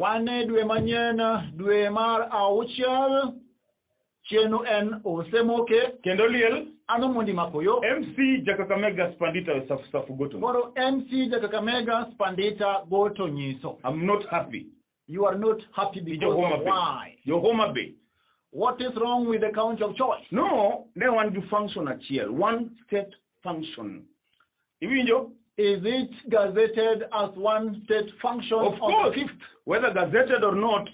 Wan e dwe manyien, dwe mar auchiel, chieno en osemoke. Kendo liel. An Omondi Makoyo. MC Jakakamega Spandita Safu Safu Goto. Koro MC Jakakamega Spandita Goto nyiso. I'm not happy. You are not happy because Jo Homa of Bay. why? Jo Homa Bay. What is wrong with the county of choice? No, ne wan gi function achiel, one state function. Iwinjo? Is it gazetted as one state function Of on course, the fifth? whether gazetted or not,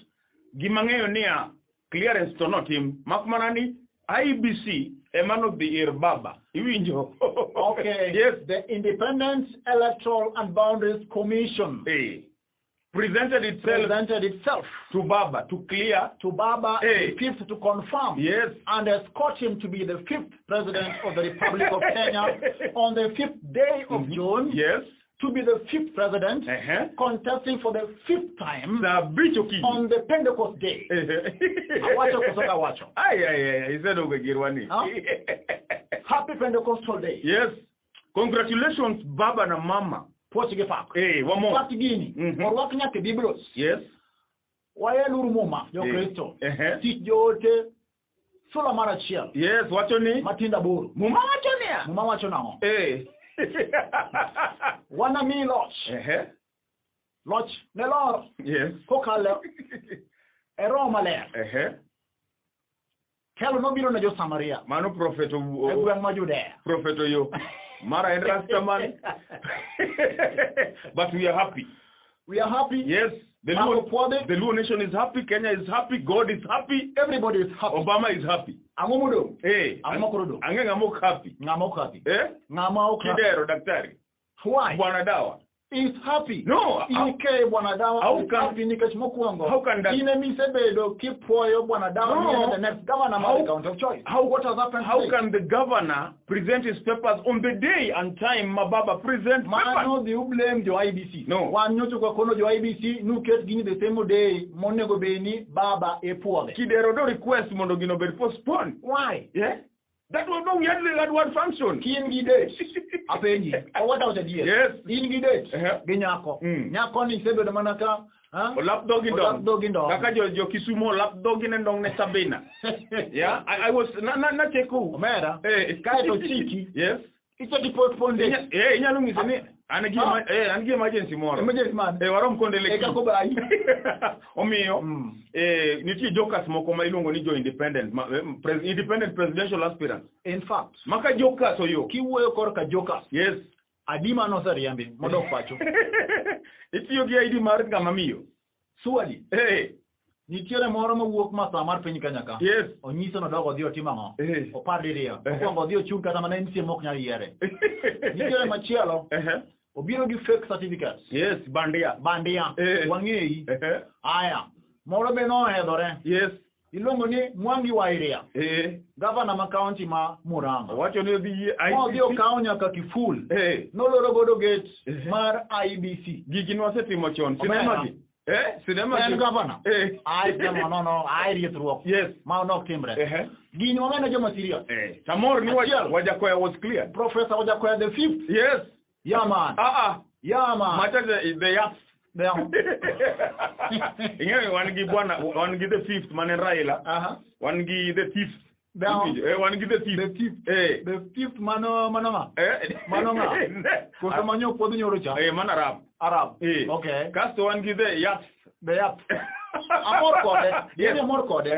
gima ng'eyo niya, clearance to notim, mak mana ni IEBC ema nodhi ir baba. Iwinjo? Okay. Yes. The Independent Electoral and Boundaries Commission Eh. Presented itself presented itself to baba to clear. to Baba Eh. the fifth to confirm Yes. and escort him to be the fifth president of the Republic of Kenya on the fifth day of June Yes. to be the fifth president contesting for the fifth time Saa abich okinyi. on the Pentecost day. Awacho koso kawacho? Ai, ai, ai, isedogo e girwa ni. Huh? Happy Pentecostal Day. Yes. Congratulations baba na mama. Puoch gi pak. Eh, wamor. Pak gini. Orwak nyaka e Biblos. Yes. Waeluru muma jo-Kristo. Tich joote sula mar achiel Yes, wacho ni matindo aboro. Muma wacho niya. Muma wacho nang'o? Wanami loch. Loch ne lor kokalo e Roho Maler. Telo nobiro ne jo-Samaria Mano prophet e gweng' ma Judea. Prophet Oyo. Mara en Rastaman. But we are happy. We are happy. Yes. The Marco Luo, Puodhe. the Luo nation is happy. Kenya is happy. God is happy. Everybody is happy. Obama is happy. Ang'o modong'? Eh. Ang'o ma koro odong'? Ang'e ng'ama ok happy. Ng'ama ok happy? Eh? Ng'ama ok happy? Kidero daktari. Why? Bwana dawa. Is happy. No. Ike Bwana Dawa How is happy nikech mokwongo how can that- in emisebedo kipuoyo Bwana Dawa No. ni en the next governor mar the county of choice. What has happened How today? can the governor present his papers on the day and time ma baba present papers? Mano dhi ublame jo IBC. No. Wan nyocha kwakono jo IBC nuket gini the same day monego bed ni baba e puodhe. Kidero do request mondo gino obed postponed. Why? Yeah? That was no, we had that one function. Ki in gi date. Apenji. Owacho wacho adier. Yes. In gi date. Gi nyako. Nyako ni isebedo mana ka ha? Olap dhogi Olap ndong. dhogi ndong. Kaka jo Kisumu olap dhogi ne ndong ne Sabina. Yeah, I was na na na cheko. Omera. Eh. Kaeto chiki. Yes. Ichaki postpone date. Inyalo ng'iso ni an gi an gi emergency moro. Emergency man. Warom kondele. Eka kobayi. Omiyo nitie jokers moko ma iluongo ni jo independent ma, independent presidential aspirants. In fact, Maka jokers oyo. kiwuoyo korka jokers. Yes. Adima noseriembi modok pacho. Itiyo gi ID mar ng'ama miyo. Swali. Nitiere moro mawuok masaa mar piny Kenya ka. Yes. Onyiso nodok odhi otim ang'o? Opar diriyo. Mokwongo odhi ochung' kata mana MCA mok nyal yiere. Nitiere machielo. Obiro gi fake certificates. Yes, bandia. Bandia. Wang'eyi. Aya. Moro be nohedhore. Yes. Iluongo ni Mwangi wa Iria. Gavana ma county ma Murang'a. Owacho ni odhi yie Modhi IEBC. okawo nyaka kiful. Noloro godo gate mar IEBC. Gigi nwasetimo chon. Omera. Sinema gi. Sinema En gi. gavana. Ai sinema nono, ai riethruok. Yes. Ma nok timre. Gini wamene joma serious. Samor ni Achiel. Wajakoya was cleared. Professor Wajakoya the fifth. Yes. Yeah man. Yeah man. Macha the yaps. The yaps. Ing'eyo wan gi bwana, wan gi the fifth mane Raila. Wan gi the fifth. Wan gi the fifth. The fifth. The fifth mano mano ng'a? Mano ng'a? Koso manyo puodho nyoro cha? Mano Arab. Arab. Okay. Kasto wan gi the yaps. The yaps. Amor kode. Yes. Yes. Amor kode.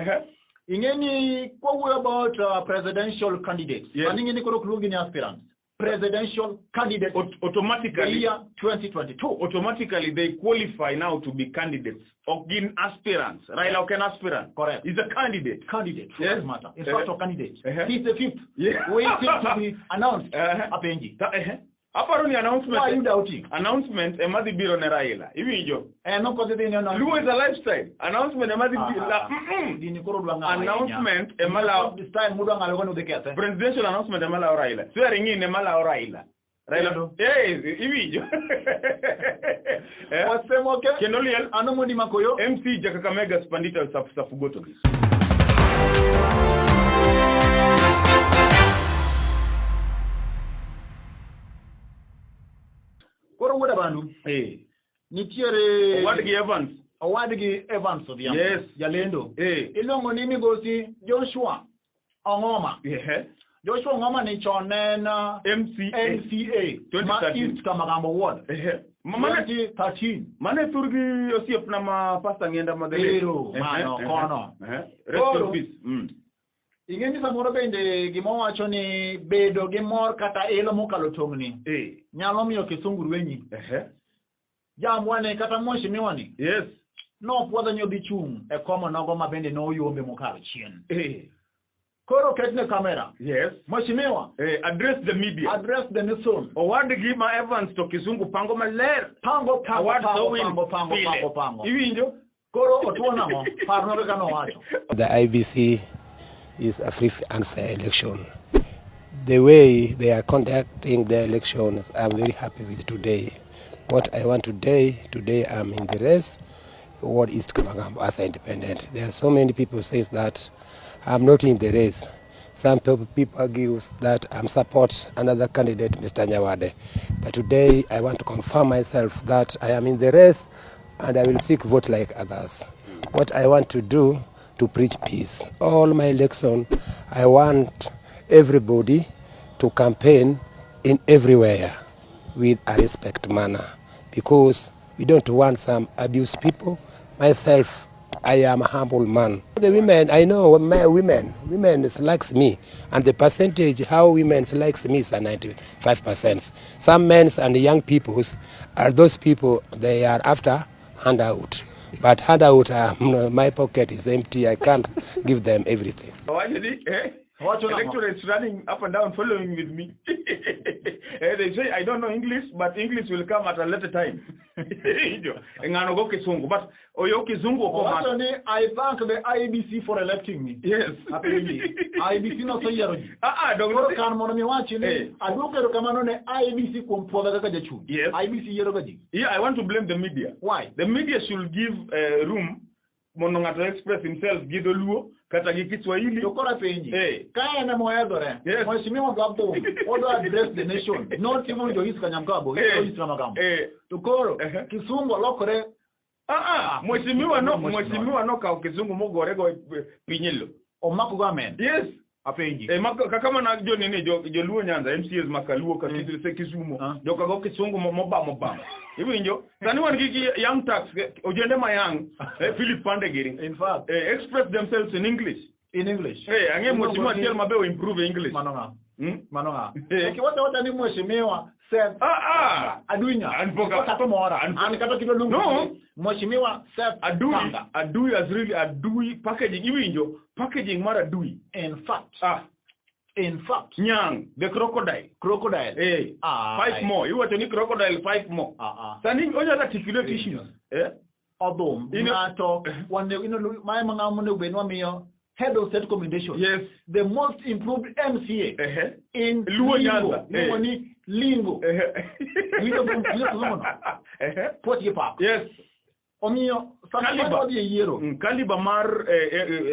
Ing'e ni kwawuoyo about presidential candidates. Yes. Mano ing'e ni koro ok luongi ni aspirants. Presidential candidates. Automatically. The year 2022. Automatically they qualify now to be candidates. Ok gin aspirants. Raila ok en aspirant. Correct. He's a candidate. Candidate, for Yes. that matter. In fact, a candidate. He's the fifth. Yeah. Waiting to be announced. Apenji. Aparo ni announcement. Why are you doubting? Announcement ema dhi biro ne Raila. Iwinjo? No kodhi dhi ni announcement. Luo is a lifestyle. Announcement ema dhi biro. Gini koro dwa ng'awo ahinya. Announcement ema lawo. This time mudwa ng'awo go ni udhi kethe. Presidential announcement ema lawo Raila. Swearing in ema lawo Raila. Raila. Kendo. Iwinjo? Wasemoke. Kendo liel. An Omondi Makoyo. MC Jakakamega Spandita Safu Safu Goto. Koro wuod Abandu. Nitiere Owadgi Evans. Owadgi Evans Odhiambo. Yes. Jalendo. Eh. Iluongo ni migosi Joshua Ong'oma. Ehe. Joshua Ong'oma ni chon ne en MCA. MCA ma 2013. East Kamagambo Ward. Ehe. Mane 2013. mane thurgi osiepna ma Pastor Ng'enda ma the late. Ero, Ehe, mano, ehe, kono. ehe. Rest Koro. in peace. Ing'e ni samoro bende gima wacho ni bedo gi mor kata ilo mokalo tong'ni Eh. nyalo miyo kisungu rwenyi. Ehe. Jambwa kata mheshimiwa ni Yes. nopuodho ni odhi chung' e kom onogo ma bende noyombe mokalo chien. Eh. Koro ketne kamera. Yes. Mheshimiwa, Address the media. address the nation. Owadgi ma Evans to kisungu pango maler. Pango pango Award pango Sowin pango pango pile. pango pango. Iwinjo? Koro otuo nang'o? Parno kaka nowacho. The IBC is a free and fair election. The way they are conducting the elections, I'm very happy with today. What I want today I'm in the race, Ward East Kamagambo as an independent. There are so many people says that I'm not in the race. Some people argue that I'm support another candidate, Mr. Nyawade. But today I want to confirm myself that I am in the race and I will seek vote like others. What I want to do, to preach peace. All my election, I want everybody to campaign in everywhere with a respect manner, because we don't want some abuse people. Myself, I am a humble man. The women, I know my women likes me, and the percentage how women likes me is 95%. Some men and young peoples are those people, they are after handout. But handout, my pocket is empty. I can't give them everything. Owacho ni, eh? Owacho nang'o? Electorate is running up and down following with me. They say, I don't know English, but English will come at a later time. Iwinjo? Ng'ano go kisungu, but oyo kisungu ok Owacho omako. ni I thank the IBC for electing me. Yes. Apenji. IBC noseyiero ji. Ah, ah, dong Koro kan mondo mi wachi ni Eh. aduoko erokamano ne IBC kuom puodha kaka jachung'. Yes. IBC yiero ga ji. Yeah, I want to blame the media. Why? The media should give room mondo ng'ato express himself gi dholuo kata gi Kiswahili. To koro apenji. Eh. Ka en ema ohedhore, Yes. Mheshimiwa dwa thum, odwa address the nation, not even jo East Kanyamkago, jo East Kamagambo. Eh. To koro Eh. kisungu olokore Ah, ah, mheshimiwa no, Mheshimiwa. mheshimiwa nokawo kisungu mogore go e piny lo. omako go amen. Yes. Apenji. Eh, kaka mana jo nini jo joluo Nyanza MCAs makaluo ka Kisumo Ah. joka go kisungu mobamo bamo. Iwinjo? Sani wan gi young tax ojende ma young Philip Pandegiri. In fact, Express themselves in English. in English. Eh, ang'e mheshimiwa achiel mabe o improve English. Mano ng'a? Mano ng'a? Eh. Kiwacho wacha ni mheshimiwa Seth Ah ah. Adunya. An poka- Kata mora. An- An kata kidwa luongo. No. Mheshimiwa Seth Adui, Panga. Adui has really Adui packaging. Iwinjo packaging mar Adui. In fact, Ah, in fact, Nyang, the crocodile. crocodile. Eh, Ah, five more. Iwacho ni crocodile five more. Ah ah. Sani onyalo articulate issues. Eh? Odhum. Ng'ato wane ino mae ma ng'ama onego bed ni wamiyo head of state commendation. Yes. The most improved MCA Eh. in Luo Lingo. Nyanza. Iluongo ni Lingo. Eh. Winjo kisungu no? Eh. Puoch gi pak. Yes. Omiyo sama Caliber. wadhi e yiero Caliber mar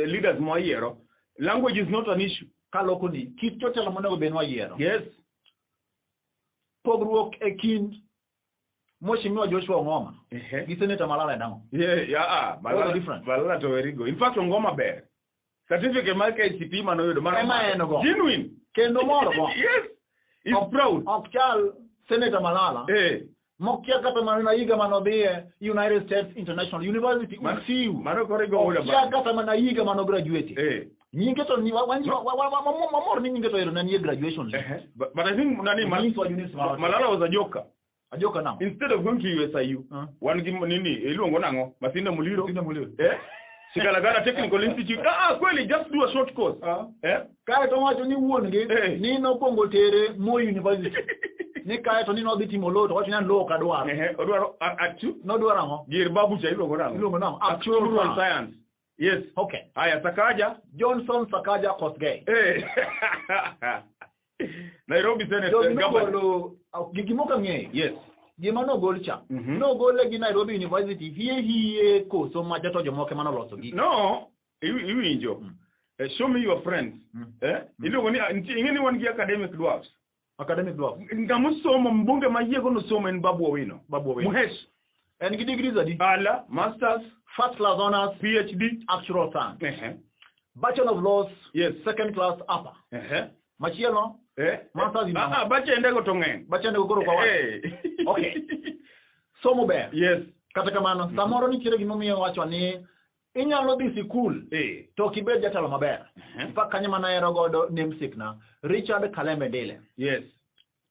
leaders mwayiero, language is not an issue. kaloko ni kit jotelo monego bed ni wayiero. Yes. Pogruok e kind Mheshimiwa Joshua Ong'oma Eh. gi Senator Malala en ang'o? Yeah, yeah, ah, What's the Malala, difference? Malala to very good. In fact, Ongoma ber. Certificate mar KCP manoyudo mano. Ema en go. Genuine. Kendo mor go. Yes. He's proud. Ok chal Senator Malala Eh. mokia kata mana higa manodhiye United States International University UCU. Mano koro igo Okia ula kata mana higa mano graduate. Eh. Nyinge to ni mamor ni nyinge to ero ne nie graduation list. Eh. But I think nani Nyiso units mar Malala was a joker. Ajoka nang'o? Instead of going to USIU, wan gi nini iluongo nang'o? Masinde Muliro. Masinde Muliro. Eh? Sigalagala Technical Institute. Ah, kweli just do a short course. Eh? Kae to wacho ni wuon gi Eh. ni nokwongo tere Moi University. Ni kae to ni nodhi timo law to wacho ni an law ok adwar. Eh, odwaro atu Nodwaro ang'o? gir babu cha iluongo nang'o? Iluongo nang'o? Actuarial science. Yes. Okay. Aya Sakaja. Johnson Sakaja Kosgei. Eh. Nairobi Senate Jogi governor. nogolo gimoko ang'eyo. Yes. Gima nogol cha. Nogole gi Nairobi University hie hie koso macha to jomoko ema noloso gi. No, iwinjo. Show me your friends. Eh? Iluongo ni ing'e ni wan gi academic dwarfs. Academic dwarf. Ng'ama osomo mbunge ma yiego nosomo en Babu Owino. Babu Owino. Muhesh. En gi degrees adi? Ala, masters, First class honors, PhD. actual science. Ehe. Bachelor of Laws, Yes. second class upper. Ehe. Machielo, Eh. Masters in Ah, ah, bachende go to ng'eny. bachende go koro kwa wach. Eh. Okay. Somo ber. Yes. Kata kamano, samoro nitiere gimomiyo wacho ni inyalo dhi sikul Eh. to ok ibed jatelo maber. Ehe. In fact, kanyo mana ahero godo namesake na Richard Kalembe Ndile. Yes.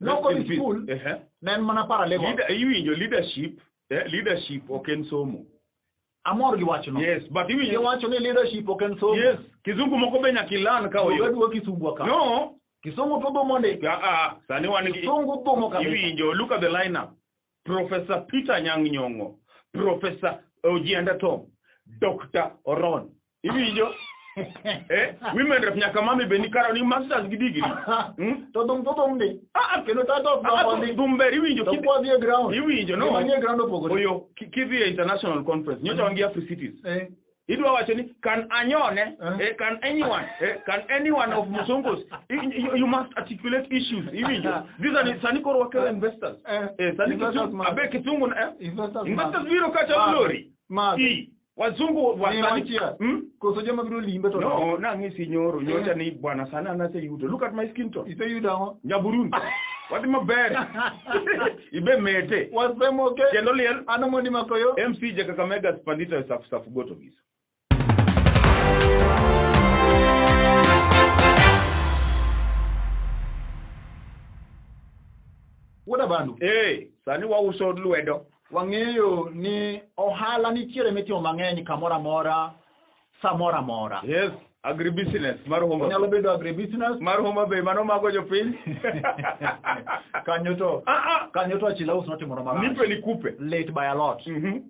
Nokodhi Rest in peace. sikul, Ehe. ne en mana paralegal. Iwinjo leadership, leadership ok en somo. Amor gi wachno. Yes, but iwinjo Giwacho ni leadership ok en somo. Yes, kizungu moko be nyaka ilan ka oyo. Oweduo kisungu ka. No, Kisungu to dhumo ndi. ah, ah, sani wan gi Kisungu dhumo kabisa. iwinjo, look at the lineup. Professor Peter Anyang' Nyong'o, Professor Ojienda Tom, Dr. Oron. Iwinjo? Women rep nyaka mami be ni kara ni masters gi degree. To dhum to dhum ndi. Ah, ah, Kendo tato ah, ok wadhi. dhum ber iwinjo To kwadhi e ground. Iwinjo, no. Gima nie ground opogore. Oyo, kidhi e international conference, nyocha wan gi Afri Cities. Idwa wacho ni can anyone, can anyone, can anyone of Musungus, you must articulate issues. Iwinjo. These are the sani koro wakelo investors. Sani Investors kisungu, must. abe kisungu na, Investors Investors biro kacha Must. lori. Must. I, wazungu wa Ni sani. wachia. Koso joma biro limbe to. No, nang'isi nyoro, nyocha ni bwana sana naseyudo. Look at my skin tone. Iseyudo ang'o? Nyaburundi. Wadhi maber. Ibe mete. Wasemoke. Kendo liel. An Omondi Makoyo. MC ja Kakamega Spandita safu safu goto giso. Wuod Abandu. Sani wauso lwedo. Wang'eyo ni ohala nitiere mitimo mang'eny kamoro amora, samoro amora. Yes, agribusiness mar Homa. Onyalo bedo agribusiness. Mar Homa Bay mano mago jopiny. Kanyo to. Kanyo to achila uso notimore marach. Nipe nikupe. Late by a lot.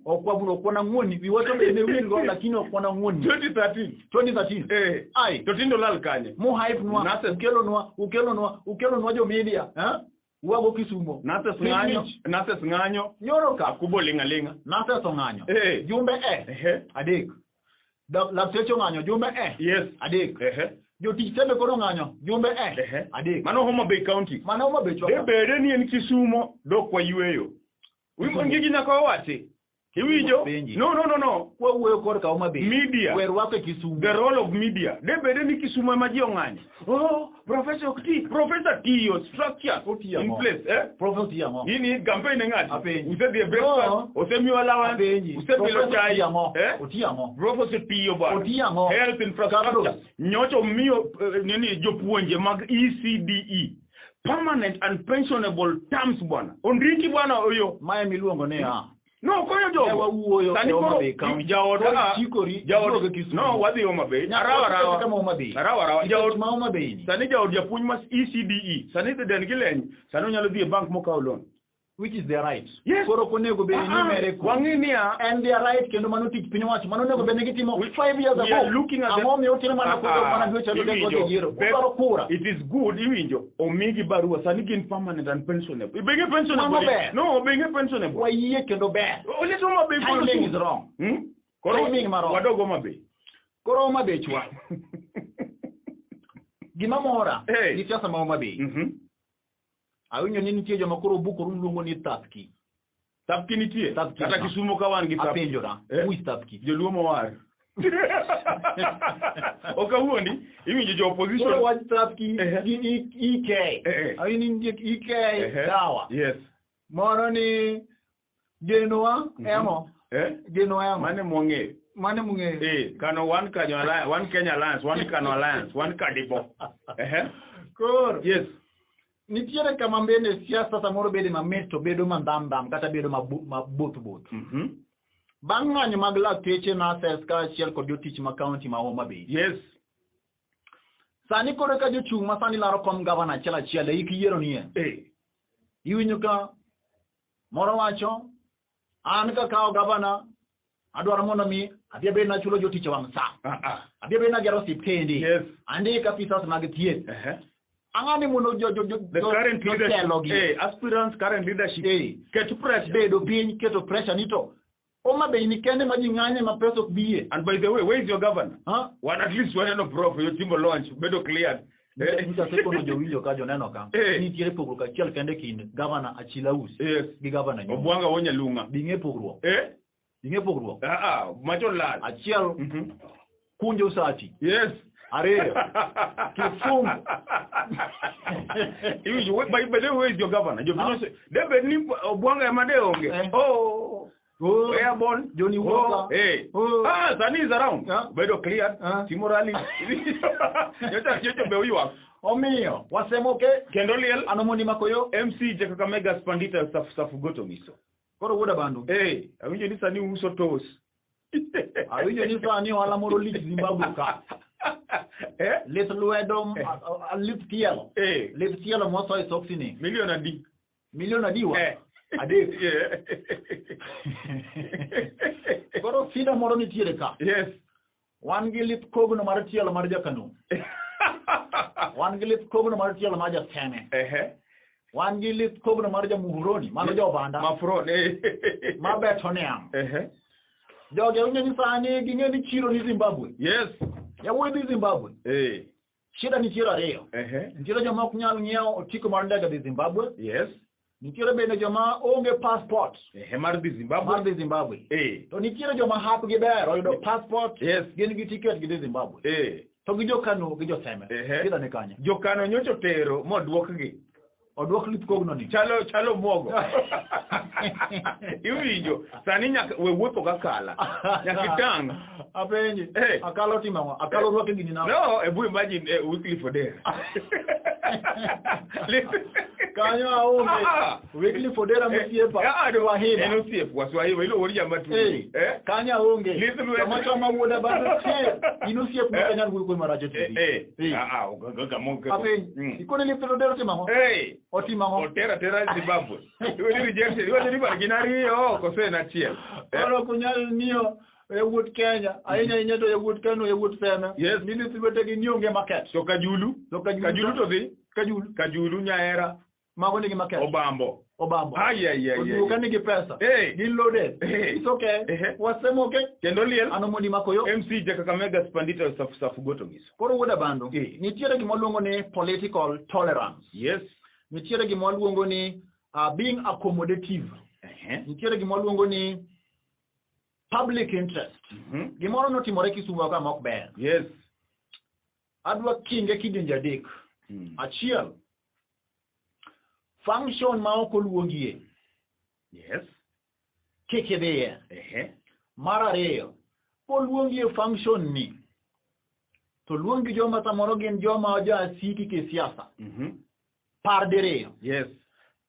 Ok wabiro ok wana ng'uoni. Wiwa to bende wil go lakini ok wana ng'uoni. 2013. 2013. Ai. To tindo lal kanye. Mu hype nwa, ukelonwa jo media, Wago Kisumo. Nases ng'anyo. Nyoro ka. Akubo linga linga. Nases ong'anyo. Jumbe e. Adek. Lakteche ong'anyo. Jumbe e. Yes. Adek. Jotich tebe koro ong'anyo. Jumbe e. Adek. Mano Homa Bay County. Mano Homa Bay chwaka. De bede ni en Kisumo dok wayweyo. Gigi nyaka wawachi. Iwinjo? No. Wawuoyo korka Homa Bay. Media. Wer rwako e Kisumu. The role of media. De bede ni Kisumu ema ji ong'anyo. Oh, Professor ok ti. Professor tiyo structure in place. Professor tiyo ang'o? Ini campaign ne ng'ati. Apenji. Usedhi e breakfast, osemiyo allowance, Apenji. usebilo chai. Otiyo ang'o? Otiyo ang'o? Professor tiyo bwana. Otiyo ang'o? Health infrastructure. Nyocha omiyo nini jopuonje mag ECDE. Permanent and pensionable terms bwana. Ondiki bwana oyo. Mae miluongo ni a. No, konyo jogo. Wawuoyo Sani e Homa koro Bay County. jaoda Chikori, jaod no wadhi Homa Bay. Arawa. Kama Homa Bay. Arawa. Jaod ma Homa Bay ni. Sani jaod japuonj mas ECDE. Sani dhi den gi leny. Sani onyalo dhi e bank mokawo loan. Which is their right. Yes. Koro ok onego bed ni mere kuom. Wang'i niya. And their right kendo mano tich piny owacho. Mano onego bed ni gitimo 5 years We are ago. looking at the- Ang'o miyo utimo mana koro mana dweche adek Iwinjo. odhi yiero. Udwaro kura. It is good iwinjo. Omigi barua sani gin permanent and pensionable. Benge pensionable. Mano ber. No, benge pensionable. Wayie kendo ber. Olet Homa Bay koro Timing is wrong. Koro Timing marong. wadog Homa Bay. Koro Homa Bay chwa. Gima mora gi siasa ma Homa Bay. Awinjo ni nitie joma koro bukore luongo ni Thapki. Thapki nitie. Thapki. Kata Kisumu ka wan gi Thapki. Apenjora. Who is Thapki? Joluo mowar. Ok awuondi, iwinjo jo opposition. Koro wach Thapki gi EK. Awinjo ni nitie EK dawa. Yes. Moro ni Genoa emo. Genoa emo. Mane mwang'eyo. Mane mung'eyo. Kano wan Kanyo Alliance, wan Kenya Alliance, wan Kano Alliance, wan Kadibo. Koro. Yes. Nitiere kama bende siasa samoro bede mamit to bedo mandhamdham kata bedo maboth both. Bang' ng'anyo mag lakteche nurses kaachiel kod jotich ma kaunti ma Homa Bay. Yes. Sani koro ka jochung' ma sani laro kom gavana achiel achiel e hik yiero nie. Iwinjo ka moro wacho an kakawo gavana adwaro mondo mi adhi abed nachulo jotich e wang' sa. Adhi abed nagero osiptende. Yes. Andik apisas mag thieth. Ang'ani mondo The current jotelo leadership. gi. Aspirants current leadership. Ket pressure. Bedo piny keto pressure ni to Homa Bay ni kende ma ji ng'anye ma pesa ok biye. And by the way, where is your governor? Huh? One at least waneno prof yo timo launch bedo cleared. Nyicha asekono jowinjo ka joneno ka nitiere pogruok achiel kende kind gavana Achilaus gi gavana Nyong'o. Obwanga wo Nyalung'a. Bing'e pogruok. Ing'e pogruok. Macho lal. Achiel kunjo sati. Yes. Ariyo kifungu. Iwinjo by the way is your governor. Jopiny ose de bed ni Obwanga ema de onge. Oh. Oh. Airborne. Johnny Walker. Oh. Hey. Oh. Sani is around. Bedo cleared. Timo rally. Nyocha be oywak. Omiyo wasemo ke kendo liel ano mondi makoyo MC ja Kakamega Spandita safu goto miso. Koro wuoda bandu. Awinjo ni sani uso tos. Awinjo ni sani ohala moro lich Zimbabwe ka. Lith lwedo lith tielo. Lith tielo moso e soksi ni. Milion adi? Milion adi wa? Adek. Koro sida moro nitiere ka. Yes. Wan gi lith kogno mar tielo mar Jakano. Wan gi lith kogno mar tielo mar Jaseme. Wan gi lith kogno mar Jamuhuroni, mano jo Obanda. Mafron. Mabeto niang'. Jogi awinjo ni sani ging'e ni chiro ni Zimbabwe. Yes. Yawuoyi dhi Zimbabwe. Shida nitiere ariyo. Nitiere joma ok nyal ng'iewo otiko mar ndege dhi Zimbabwe. Yes. Nitiere bende joma onge passport. Mar dhi Zimbabwe. Mar dhi Zimbabwe. To nitiere joma hapgi ber oyudo passport. Yes. Gin gi ticket gidhi Zimbabwe. To gi jokano gi joseme. Shida ni kanye? Jokano nyocha otero moduokgi. Oduok lith kogno ni. Chalo muogo. Iwinjo sani nyaka we wuotho gakala. Nyaka itang'. Apenji. Akalo timo ang'o? Akalo rwake gini nang'o? No, ebu imagine Wycliffe Odera. Kanyo aonge. Wycliffe Odera mosiepa. Swahili. En osiep wa Swahili, iluongo ni jama tuo. Kanyo aonge. Joma choma wuoda bado in osiep ma ok anyal wuoyo kodi marach e TV. Apenji. Ikone Wycliffe Odera otimo ang'o? Otimo ang'o? Otera tera Zimbabwe. Iwe ni rejection, iwe ni bar gin ariyo koso en achiel. Koro ok unyal miyo yawuot Kenya, ahinya ahinya to yawuot Kano, yawuot Seme. Yes. Ni lith lwetegi ni onge market. To Kajulu? To Kajulu. Kajulu to dhi? Kajulu. Kajulu, Nyaera. Mago nigi market. Obambo. Obambo. Ai, ai, ai, ai. Oduoka nigi pesa. Gin loaded. It's okay. Wasemo okay. Kendo liel. Ano mondi makoyo. MC ja Kakamega Spandita safu goto miso. Koro wuoda bando. Nitiere gima waluongo ni political tolerance. Yes. Nitiere gima waluongo ni being accommodative. Nitiere gima waluongo ni public interest. Gimoro notimore Kisumu ka mok ber. Yes. Adwa kinge kidienje adek. Achiel, function ma ok oluongie. Yes. Kik idhiye. Mar ariyo, koluongi e function ni, to luongi joma samoro gin joma jasiki kisiasa. Par diriyo. Yes.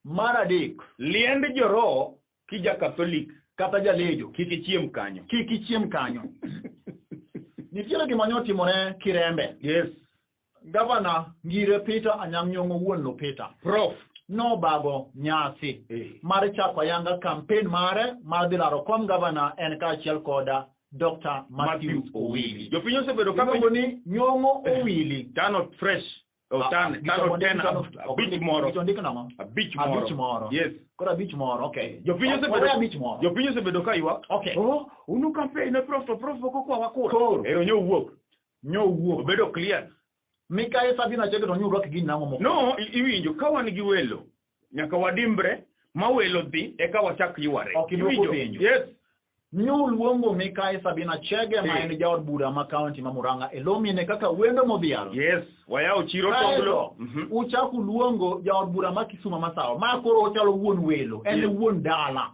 Mar adek, liend joroho kija Catholic kata jalejo kik ichiem kanyo. Kik ichiem kanyo. Nitiere gima nyotimore Kirembe. Yes. Gavana Ngire Peter Anyang' Nyong'o wuon lo Peter. Prof. Nobago nyasi mar chako ayanga campaign mare mar dhi laro kom gavana en kaachiel koda Dr. Matthew Owili. Jopiny osebedo ka Iluongo ni Nyong'o Owili. Tano fresh. Tano ten abich moro. Gichondik nang'o? Abich moro. Abich moro. Yes. Koro abich moro, okay. Jopiny osebedo abich moro. Jopiny osebedo ka ywak. Okay. Oh, unu campaign ne prof to prof ok okwawa kura. Koro. Ero nyo wuok. Nyo wuok. Obedo clear. Mikayi Sabina Chege to nyurwak gini nang'o moko? No, iwinjo ka wan gi welo nyaka wadimbre ma welo dhi eka wachak yware. Ok idwoko penjo. Yes. Nyuluongo Mikayi Sabina Chege ma en jaod bura ma kaunti ma Murang'a e lo mine kaka wendo modhial. Yes, wayawo chiro tonglo. Uchako luongo jaod bura ma Kisumu Masawa ma koro ochalo wuon welo, en wuon dala.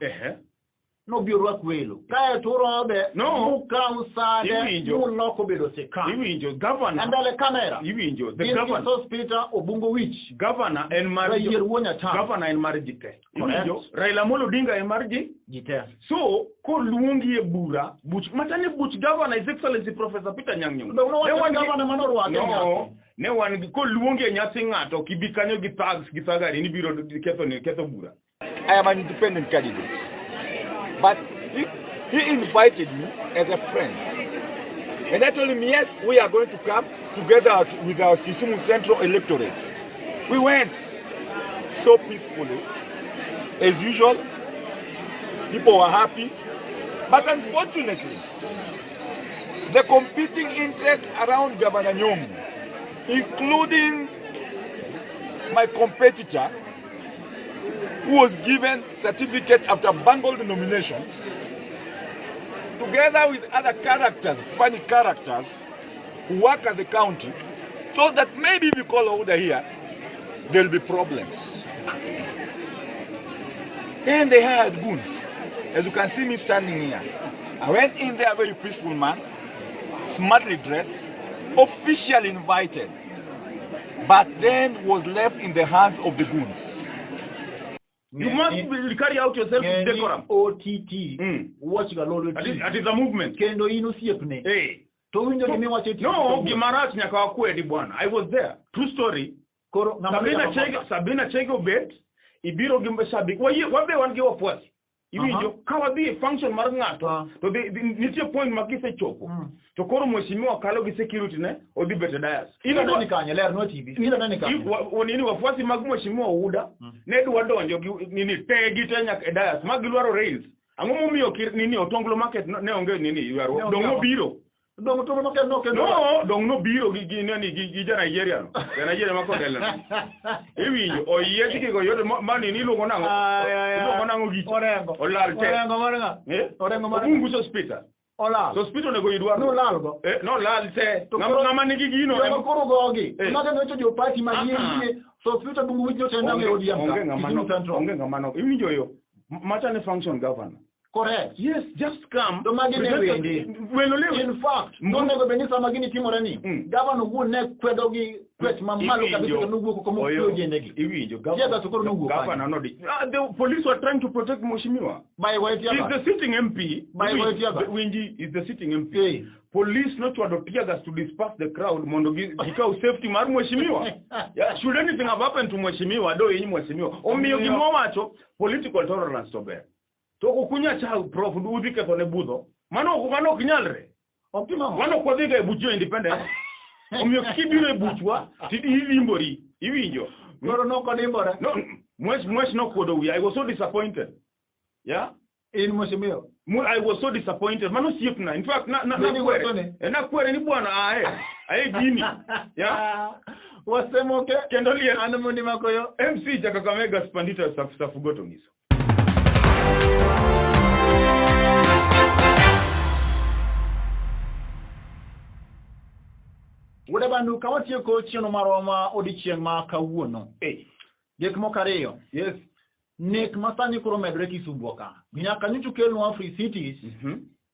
Nobiro rwak welo. Kaeto urodhe, mukaw sade, muloko bedo sirkal. Iwinjo, governor. Mbele kamera. Iwinjo, the governor. Sos Peter Obungo Wich. Governor en mar Rayier Wuo Nyatama. Governor en mar ji te. Iwinjo, Raila Amolo Odinga en mar ji? Ji te. So, koluongi e bura, buch, machane buch governor His Excellency Professor Peter Anyang' Nyong'o. Governor manorwake No, ne wan gi koluongi e nyasi ng'ato, ok ibi kanyo gi thugs, gi thuggery, ni biro ketho bura. I am an independent candidate. But he invited me as a friend. And I told him, yes, we are going to come together with our Kisumu Central electorate. We went so peacefully. As usual, people were happy. But unfortunately, the competing interest around Governor Nyong'o including my competitor, who was given certificate after bungled nominations, together with other characters, funny characters, who work at the county, thought that maybe if you call Ouda here, there'll be problems. Then they hired goons. As you can see me standing here. I went in there, very peaceful man, smartly dressed, officially invited, but then was left in the hands of the goons. You must carry out yourself with decorum. OTT watch ga lolo It is a movement. Kendo in osiepne. Hey. To winjo gimiwacho No, gimarach nyaka wakwedi bwana. I was there. True story. Koro Sabina Chege obet ibiro gi mashabik. Wabe wan gi wafuasi. Iwinjo ka wadhi e function mar ng'ato to nitie point ma kisechopo to koro mheshimiwa kalo gi security ne odhi bet e dais. Ino ni kanye ler no TV. Ino ni kanye. Nini wafuasi mag mheshimiwa Ouda ne dwa donjo gi nini te gi te nyaka e dais ma gilwaro rails. Ang'o momiyo nini Otonglo market ne onge nini ywaruok dong nobiro. Dong Otonglo market no kendo. No, dong nobiro gi nini gi ja Nigeria no. Ja Nigeria ma kodelo. Iwinjo oyiech gigo yote ma nini iluongo nang'o? Iluongo nang'o gi Orengo. Olal te. Orengo mar ng'a? Orengo mar Obungu Sospita. Olal. Sospita onego yud warruok. No lal go. No lal te. Ng'ama nigi gino. Joma koro gogi. Mago nyocha jo party ma yie Sospita Bungu winjo te nang'e ODM. Onge ng'ama no. Iwinjo yo. Macha ne function governor. Correct. Yes, just come. To magi ne wende. In fact, nonego bed ni sama gini timore ni, gavana owuon ne kwedo gi kwech mamalo kabisa kendo nowuok oko mokweyo ojendegi. Iwinjo, governor nodi. The police were trying to protect Mheshimiwa. By what Is the sitting MP. By what Winji is the sitting MP. Police nochwado tear gas to disperse the crowd mondo gikaw safety mar Mheshimiwa. Yeah, should anything have happened to Mheshimiwa, do hiny Mheshimiwa. Omiyo gima wacho political tolerance to ber. To okunya cha prof udhi ketho ne budho. Mano ok nyalre. Mano ok wadhiga e buch jo independent. Omiyo kibiro e buchwa to ilimbori. Iwinjo. Koro nok odimbore. No, mwesh nokuodo wiya. I was so disappointed. Yeah? In Mheshimiwa. I was so disappointed. Mano osiepna. In fact, nakwere ni bwana ae gini. Yeah? Wasemoke. Kendo liel. An mondi makoyo. MC ja Kakamega Spandita Safugoto ngiso. Wuod Bandu, ka watieko chenro marwa ma odiechieng' ma kawuono. Gik moko ariyo. Yes. Nek ma sani koro medore Kisumu ka. Nyaka nyocha okelnwa Free Cities.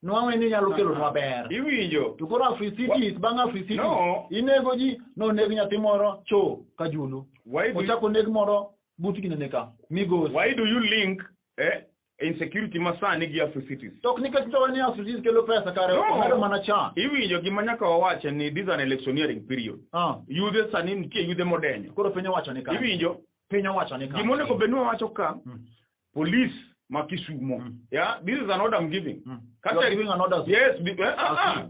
Nwang'o ni nyalo kelonwa ber. Iwinjo. To koro Free Cities, bang' Free Cities, no. Inego ji, noneg nyathi moro cho Kajulu. Ochako neg moro but ginene ka. Migosi. Why do you link insecurity masani gi Free Cities? To ok nikech to ni Free Cities kelo pesa kare omedo mana chan. Iwinjo gima nyaka wawache ni this is an electioneering period. Yudhe sani nitie yudhe modenyo. Koro piny owacho ni ka. Iwinjo piny owacho ni ka. Gima onego bed ni wawacho ka police ma Kisumo. Yeah, this is an order I'm giving. You are giving an order. Yes,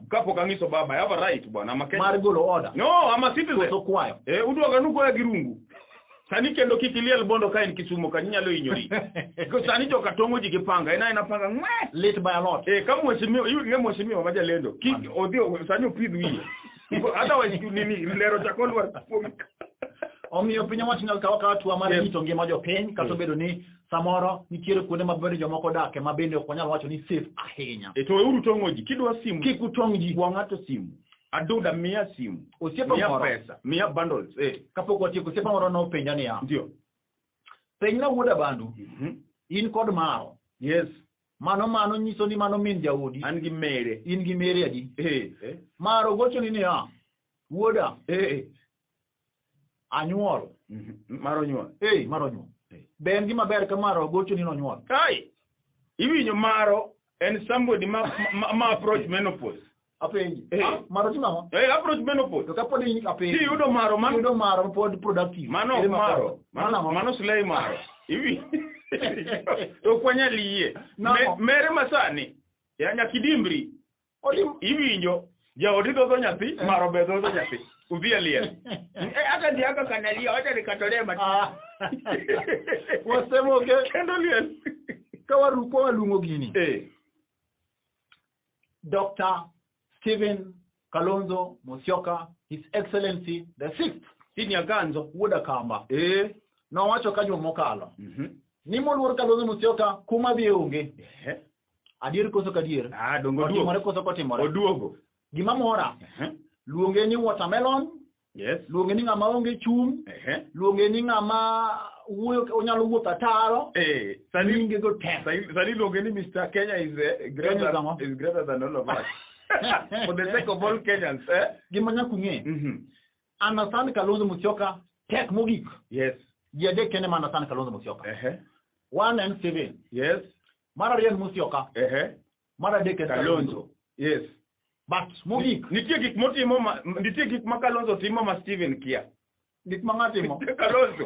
kapok ang'iso baba, I have a right bwana. I'm a Kenyan. Mar golo order. No, I'm a citizen. Koso kwayo. Udwaga nugoya gi rungu. Sani kendo kik iliel bondo ka en Kisumo ka inyalo hinyori. Sani joka tong'o ji gi panga, en aena panga ng'we. Lit by a lot. Ka mheshimiwa, ing'e mheshimiwa ma jalendo, kik odhi sani opidh wiye. Otherwise nini lero chako lwar kuomi. Omiyo piny owacho nyalo kawo hatua mar rito ngima jopiny kata obedo ni samoro nitiere kuonde ma bende jomoko odake ma bende ok wanyal wacho ni safe ahinya. To weuru tong'o ji, kidwa simu kik utong' ji. Kwa ng'ato simu. Aduda miya simu. Osiepa moro. Miya pesa, miya bundles. Kapok watieko, osiepa moro nopenja niya. Ndio. Penjna wuod Abandu. In kod maro. Yes. Mano nyiso ni mano min jaodi. An gi mere. In gi mere adi. Maro gochoni niya. Wuoda. Anyuol. Maro nyuol. Maro nyuol. Be en gima ber ka maro gochoni nonyuol? Kai. Iwinjo maro en somebody ma approach menopause. Apenji. Maro timo ang'o? Approach menopause. To kapod in apenji. Iyudo maro mano. Iyudo maro pod productive. Mano maro. Mano slay maro. Iwi. To ok wanyal yie. Mere masani. Ya nyakidimbri. Iwinjo. Jaodi dhodho nyathi, maro be dhodho nyathi. Udhi e liel. Aka ndiaka kanalia, wacha nikatolee macho. Wasemoke. Kendo liel. Ka waruko walung'o gini. Dr. Stephen Kalonzo Musyoka, His Excellency the sixth Senior Kanzo. Wuod Akamba. Nowacho ka juma mokalo. Ni moluor Kalonzo Musyoka kuma dhi onge. Adier koso kadier? Ah, dongo oduogo. Otimore koso kotimore? Oduogo. Gima mora, luonge ni watermelon, luonge ni ng'ama onge chuny, luonge ni ng'ama wuoyo onyalo wuotho ataro, Sani nyinge go te. sani luonge ni Mr. Kenya is Kenya is ang'o? greater, is greater than all of us. For the sake of all Kenyans, eh? Gima nyaka ung'e, understand Kalonzo Musyoka tek mogik. Yes. Ji adek kende ma understand Kalonzo Musyoka. One en Steven. Mar ariyo en Musyoka. Mar adek en Kalonzo. Yes. But mogik, Nitie gik motimo ma nitie gik ma Kalonzo timo ma Steven kia. Gik ma ng'a timo? Kalonzo.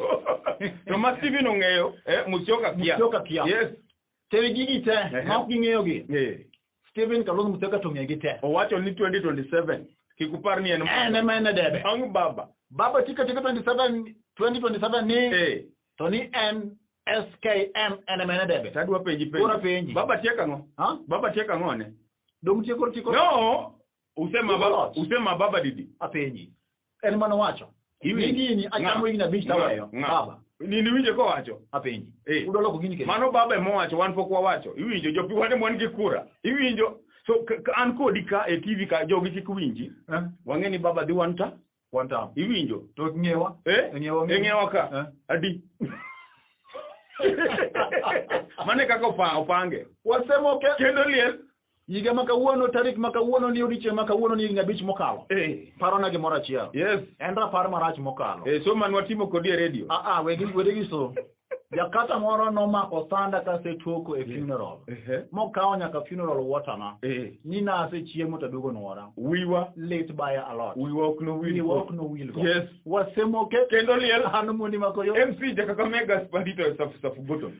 To ma Steven ong'eyo, Musyoka kia. Musyoka kia. Yes. Tere gigi te, ma ok ging'eyo gi. Steven Kalonzo Musyoka to ong'eyo gi te. Owacho ni 2027 kik upar ni en En ema en e debe. Ang' baba. Baba tika tika 2027 ni to ni en SKM en ema en e debe. Tadwa penji penjo. Koro penji. Baba tieko ang'o? Ha? Baba tieko ang'o ne? Dong tieko tieko. No. Usema Tieko baba, loch. usema baba didi. Apenji. En mano wacho. Iwinjo. Ni gini achamo higni abich taweyo. Baba. Nini winjo kowacho? Apenji. Udwa loko gini kendo. Mano baba emowacho, wan pok wawacho. Iwinjo, jopi wan ema wan gi kura. Iwinjo. So an kodi ka e TV ka jogi kik winji. Wang'e ni baba dhi one term. One term. Iwinjo. To ng'ewa. Ng'ewa. Ng'ewa ka. Adi. Mane kaka opange. Wasemo ke. Kendo liel. Higa ma kawuono, tarik ma kawuono, ni odiechieng' ma kawuono, ni higni abich mokalo. Parona gimoro achiel. Yes. En rapar marach mokalo. So man watimo kodi e radio. Ah, ah, wegi wedegi so. Jakata moro nomako sanda kasetoko e funeral. Mokawo nyaka funeral water na. Ni nasechiemo to aduogo nuora. Wiwa. Lit baya a lot. Wiwa ok nowil. Wiwa ok nowil go. Yes. Wasemo ke. Kendo liel. An mondi makoyo. MC Jakakamega Spandito Safu Safu Bottom.